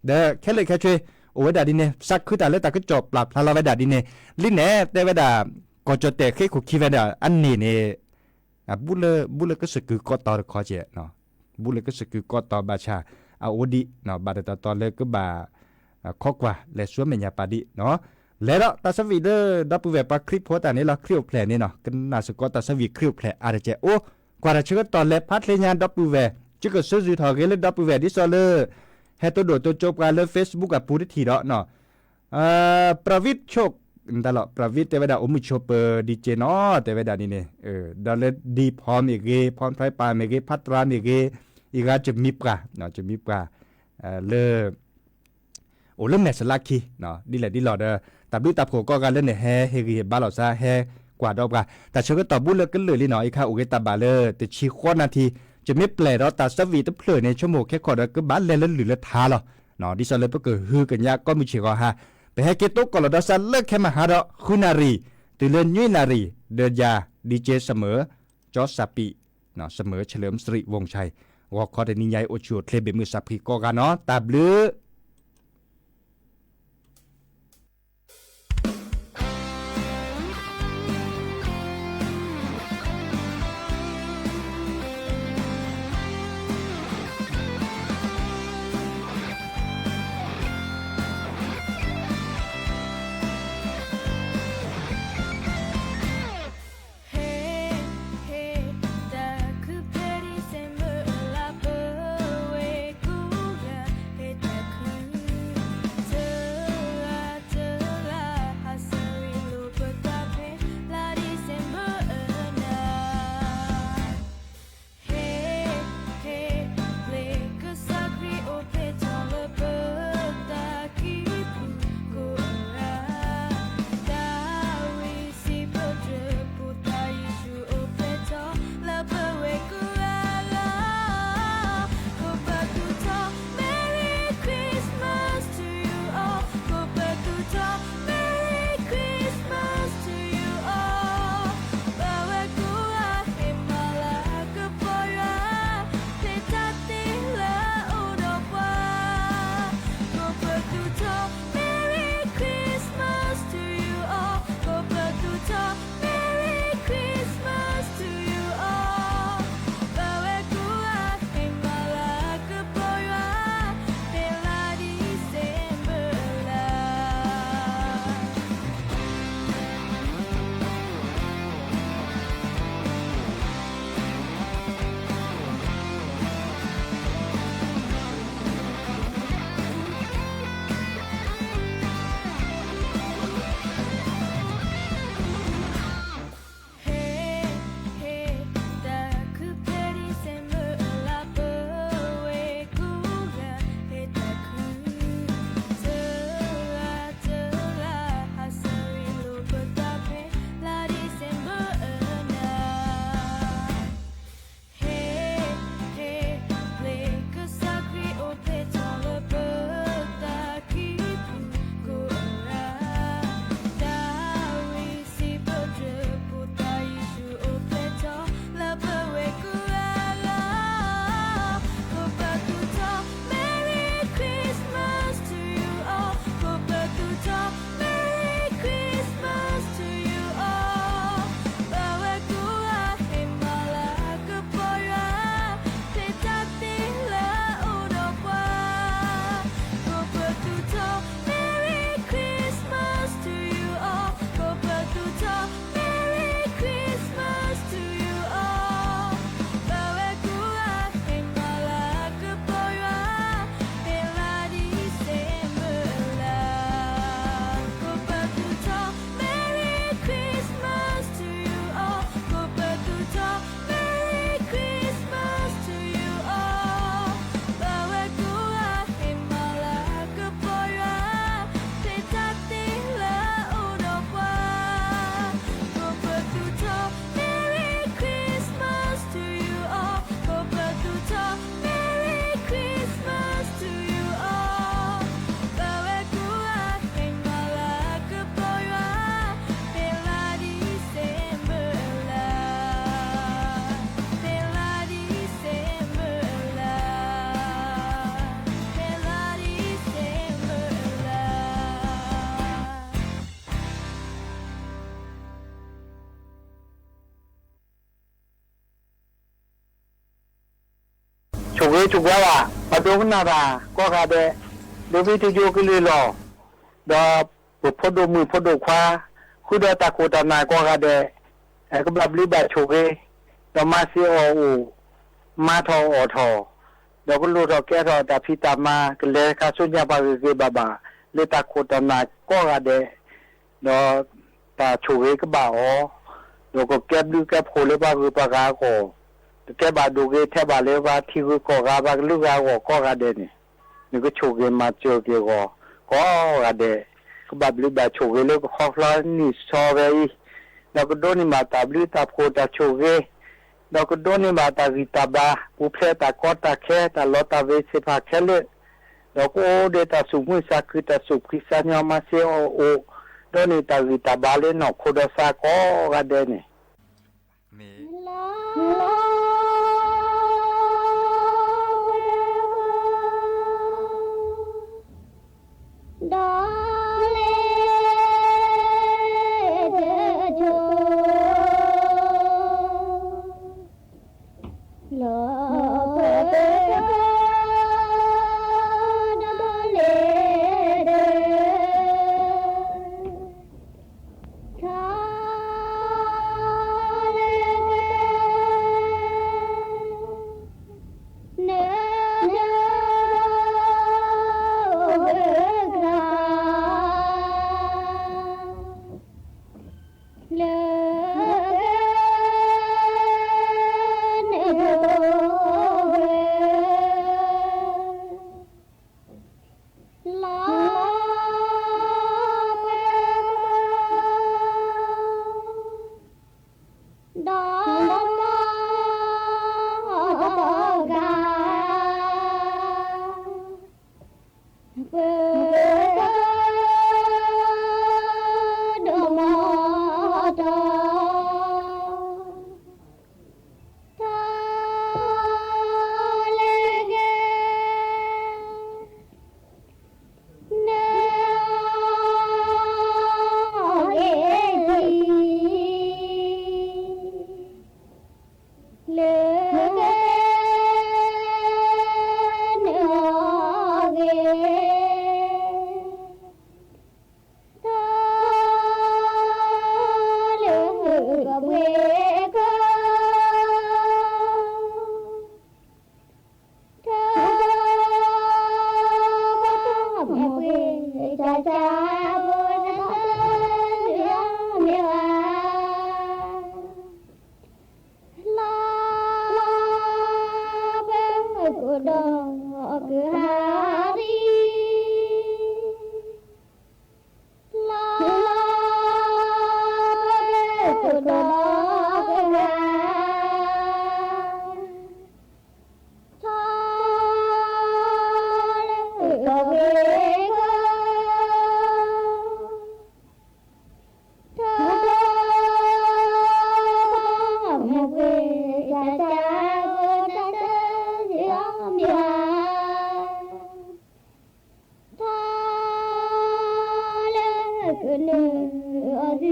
ဒီးခဲလၢာ်ခဲဆ့ အိၣ်ဝဲဒၣ်ဒ်န့ၣ် စးခုတၢ်လၢတၢ်ကစီၣ်ပျၢ်ဖျါလီၤဝဲဒၣ်ဒ်န့ၣ် လံန့ၣ် တဲဝဲဒၣ် ကီၢ်ကၠီၣ်တဲာ်ဃ့ခိၣ်ခံဝဲဒၣ်အန့ၣ်န့ၣ် ဘူၣ်လၢကစၢၢ်ကုၢ်ကီၢ်တီၤတခီကဲ ဘူၣ်လၢကစၢၢ်ကုၢ်ကီၢ်တီၤဘၣ်ဆၣ် အအိၣ်ဒံး ဘၣ်တတီၤတီၤလၢကဘၣ် ခိးကွၢ်လဲၤဆူမဲာ်ညါပၢ်ဒံး လဲၤဒီးတၢ်ဆၢဝံၤလၢဒီပုၢ်ဝဲၢ်ပှၤခရံာ်ဖိတၢ်န့ၣ်လီၤ ခရံာ်အိၣ်ဖျဲၣ်န့ၣ်နီၤ ကနၣ်စ့ၢ်ကီးတၢ်ဆၢဝံၤခရံာ်အိၣ်ဖျဲၣ်အါတကဲ အိၣ်ကွၢ်တၢ်ဆၢကတီၢ်လဲၤဖးချ့ညါဒီပုၢ်ဝဲၢ် ကကဆၢဆူၣ်ထီၣ်ဂ့ၤလၢဒီပုၢ်ဝဲၢ် ဒ်သိးလၢ ဟဲတိၢ်ဒိၣ်တိၢ်ကၠိပှၤလၢ Facebook အပူၤတထံၣ်ဒီး ပြဝံၣ်ဆိၣ် တၢ်လီၤ ပြဝံၣ်တဲဝဲဒၣ် အိၣ်မုာ်ဆိးပၢၤဒံးက့နီၤ တဲဝဲဒၣ်ဒ်န့ၣ် ဒီးလၢ ဒံဖီမ့ၢ်ဂ့ၤ ဖီထွဲပၢ်မ့ၢ်ဂ့ၤ ဖးတြါမ့ၢ်ဂ့ၤ အံၤဂၤကမံပှၢ် ကမံပှၢ် လၢ အိၣ်လၢမဲာ်စလါခံ ဒ်လဲၣ်ဒ်လဲၣ်ဒီး တၢ်ဘျုးတၢ်ဖှိၣ်ကိးဂၤလၢနဟဲဟ့ၣ်ဂံၢ်ဟ့ၣ်ဘါလီၤစၢ် ဟဲကွၢ်ဒီးပှၤ တၢ်ဆၢကတီၢ်ဘူၣ်လၢကလုာ်လံနီၤ အံၤခါအိၣ်ဂ့ၤတၢ်ဘၣ်လၢတဆံဃိးနၣ်ထံ ကမ့ၢ်ပျဲၢ်ဒီးတၢ်ဆၢဝံၤတဖျၢၣ်န့ၣ် ဆိကမိၣ်ခဲခီၣ်ဒီးကဘၣ်လဲၤလၢလုၢ်လၢထါလီၤ. ဒ်သိးလၢပကဟုကညးကီၢ်မုၢ်ဆ့ၣ်ဂီၤဟါ ပဟဲက့ၤတိကိၢ်လီၤဒီးစးလၢခဲမဟါဒီး ဃုနၣ်ရံၣ် တုၤလၢနွံနၣ်ရံၣ် ဒီးယၤ ဒံက့စမၢၤ ကၠီစၢ်ပံး စမၢၤ เฉลิมสิริวงศ์ชัย ဂီၤခီတနံၤညါအံၤ အိၣ်ဆူၣ်အိၣ်ချ့ဘၣ်မုာ်စၢ်ဖှံကိးဂၤနီၤ တၢ်ဘျုး ဆိၣ်ဂ့ၤဆိၣ်ဝါဘၣ် ပှၤဒိကနၣ်တၢ်ကိးဂၤဒဲး, ဒိးဘံၣ်တယိကလုၢ်လီၤ, ဒီးပဖိဒိၣ်မုၣ်ဖိဒိၣ်ခွါ ဃုာ်ဒီးတၢ်ခိၣ်တၢ်နၢ်ကိးဂၤဒဲး, ကဘၣ်ဘျုးဘၣ်ဆိၣ်ဂ့ၤ, ဒီးမၤစၢၤအီၣ်အိၣ်, မၤထီၣ်အီၣ်ထီၣ်, ဒီးကလိၣ်ထီၣ်ကဲထီၣ်တၢ်ဖံးတၢ်မၤ ကလဲၤခါဆူညါပှၤဂ့ၤဂ့ၤဘၣ်ဘၣ် လၢတၢ်ခိၣ်တၢ်နၢ်ကိးဂၤဒဲး, ဒီးတၢ်ဆိၣ်ဂ့ၤကဘၣ်အီၤ, ဒီးကကဲဘျုးကဲဖှိၣ်လၢပှၤဂုၤပှၤဂၤအဂီၢ်, ကကဲဘၣ်ဒိၣ်ဂ့ၤထဲဘၣ်လၢပှၤထံဂုၤကီၢ်ဂၤ ပှၤကလုာ်ဂၤအဂီၢ်ကိးဂၤဒဲးန့ၣ်, နကဆိၣ်ဂ့ၤမၤစၢၤက့ၤအဂီၢ် ကိးဂၤဒဲး, ကဘၣ်ဘျုးဘၣ်ဆိၣ်ဂ့ၤလၢကခီဖျိနံၣ်စီဝဲအံၤ, ဒီးကဒိးန့ၢ်ဘၣ်တၢ်ဘျုးတၢ်ဖှိၣ်တၢ်ဆိၣ်ဂ့ၤ, ဒီးကဒိးန့ၢ်ဘၣ်တၢ်ဂံၢ်တၢ်ဘါ ပူၤဖျဲးတၢ်ကီတၢ်ခဲ တၢ်လီတၢ်ဝ့ၤသ့ၣ်တဖၣ်ခဲလၢာ်, ဒီး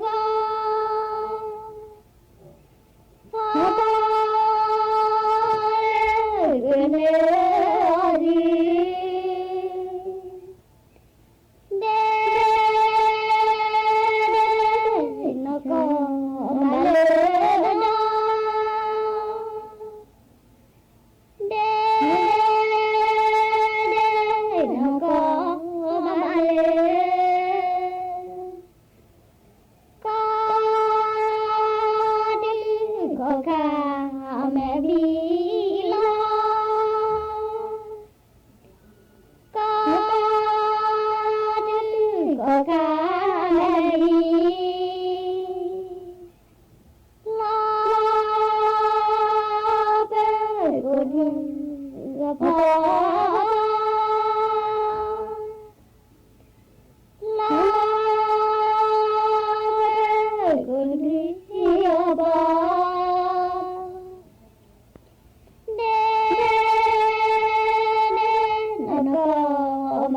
ကအိၣ်ဒီးတၢ်သူၣ်မုာ်သးခု တၢ်သူၣ်ဖှံသးညီ မၤစၢၤအီၣ်အိၣ်, ဒိးန့ၢ်တၢ်ဂံၢ်တၢ်ဘ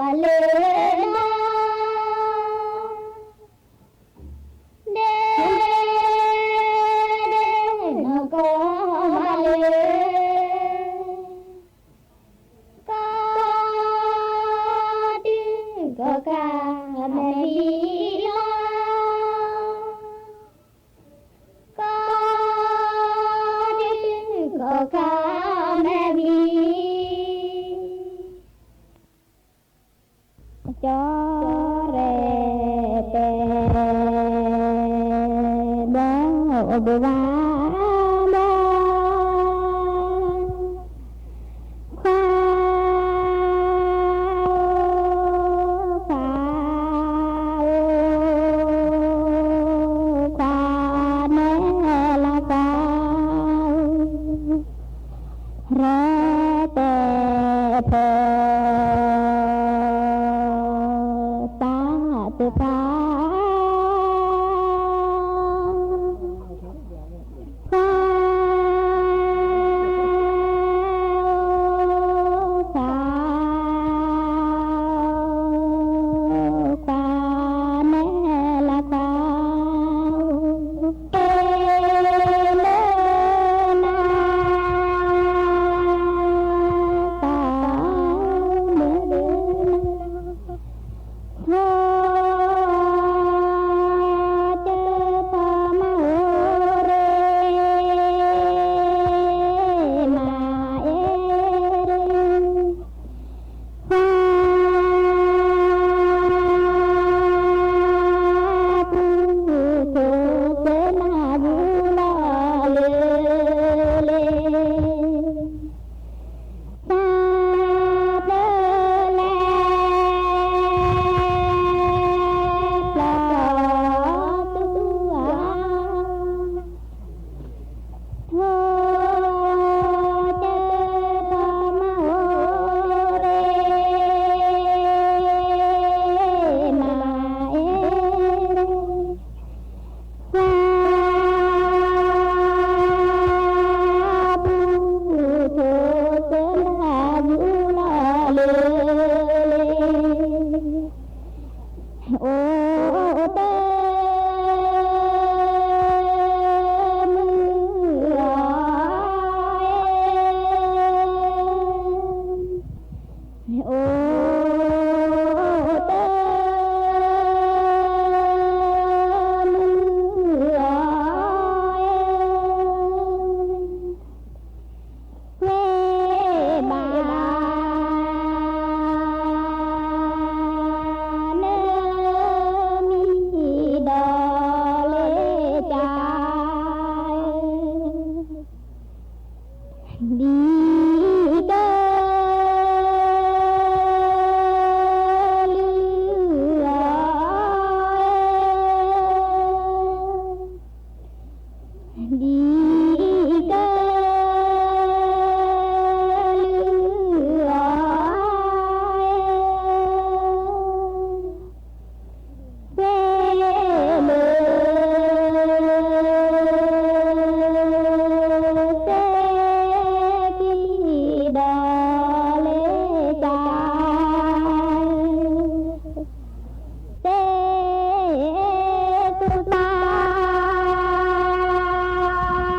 ါလၢနီၢ်ခိဒီးသးကိးဂၤဒဲးန့ၣ် အိၣ်ဘှံးဘၣ် ခွါဧၢ, ခွါဧၢ, ခွါန့ၣ်လီၤခွါဧၢ, ရဲၣ်တဲဖိ သးသုခွါ ခွါ ခွါ ခွါန့ၣ်လီၤခွါ တ့လၢနၤ သးမုၢ်ဒုးနၤ ဟိ တဖီမၤအိၣ်ရ့ မၤအ့ရ့ ခွါ ပူၤခိၣ်ကနၢ်ပူၤလီၤလၢလၢ သးပျၢၤလဲၤ ပျၢၤသူၣ်အါ ဟိ တဖီမၤအိၣ်ရ့ မၤအ့ရ့ ခွါ ပူၤခိၣ်ကနၢ်ပူၤလီၤလၢလၢ အိၣ်တ့ မုၢ်အီၤ အိၣ်တ့ မုၢ်အီၤ ဝဲဘၣ် နမံၤဒီးလဲၤကါ ဒ်ကလုၢ် ဒ်ကလုၢ် ဝဲလၢ စဲကံဒီးလဲၤကါ စဲသူၣ်သး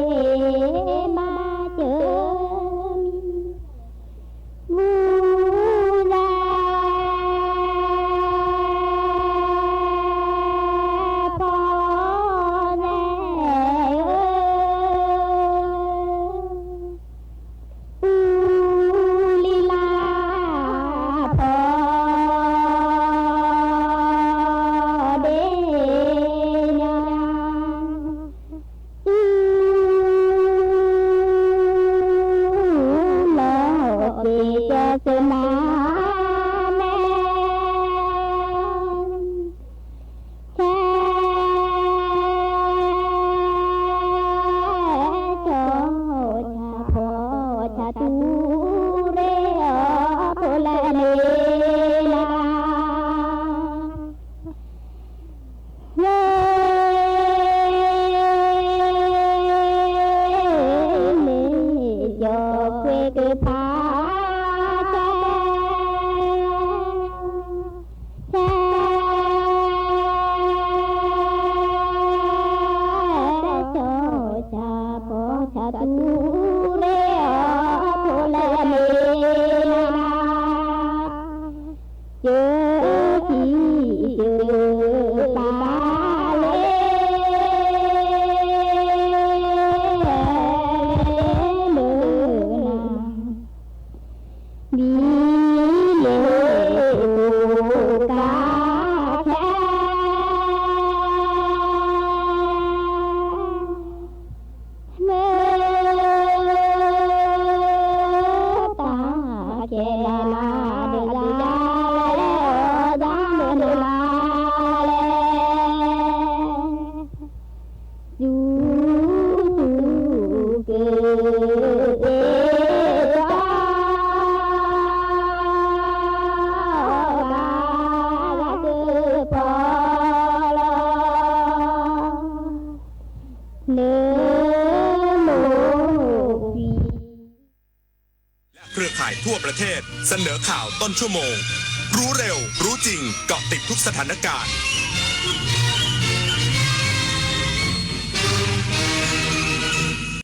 မၤစၢၤမံၤ မူဒါ ဖီလဲၣ်ဧၢ, ပူလံလါ ဖီဒ့ညါ လီၤက့ၤကဲစၢၤမါမဲာ် ဆဲး ကၠီ ဆၣ်ဖီ ဆၣ်တူၢ်ရ့ၣ်အီၤ ဖိလၢန့ၣ်လၢ လ့ၣ်လ့ၣ် ကၠီခွ့ကဖး ဆဲး ဆဲး ကၠီ ဆၣ်ဖီ ဆၣ်တူၢ်ရ့ၣ်အီၤ ဖိလၢန့ၣ်လၢ ကၠီ ဆံး ကၠီ ပၢ်လ့ လၢနၤ ဘံလ့ၣ် ကၠီ ကၠီ ဆဲး မ့ၢ် တၢ်ကဲလၢဒုးယၤလဲၣ် အီၣ်ဒၣ်မုၢ်နၤလဲၣ် စူၤ စူၤ က့ၤ တ့ တၢ် ဂၤ ဂၤ ကပီၤလီၤ လၢမိၢ်ကွံာ် และเครือข่ายทั่วประเทศ เสนอข่าวต้นชั่วโมง รู้เร็ว รู้จริง เกาะติดทุกสถานการณ์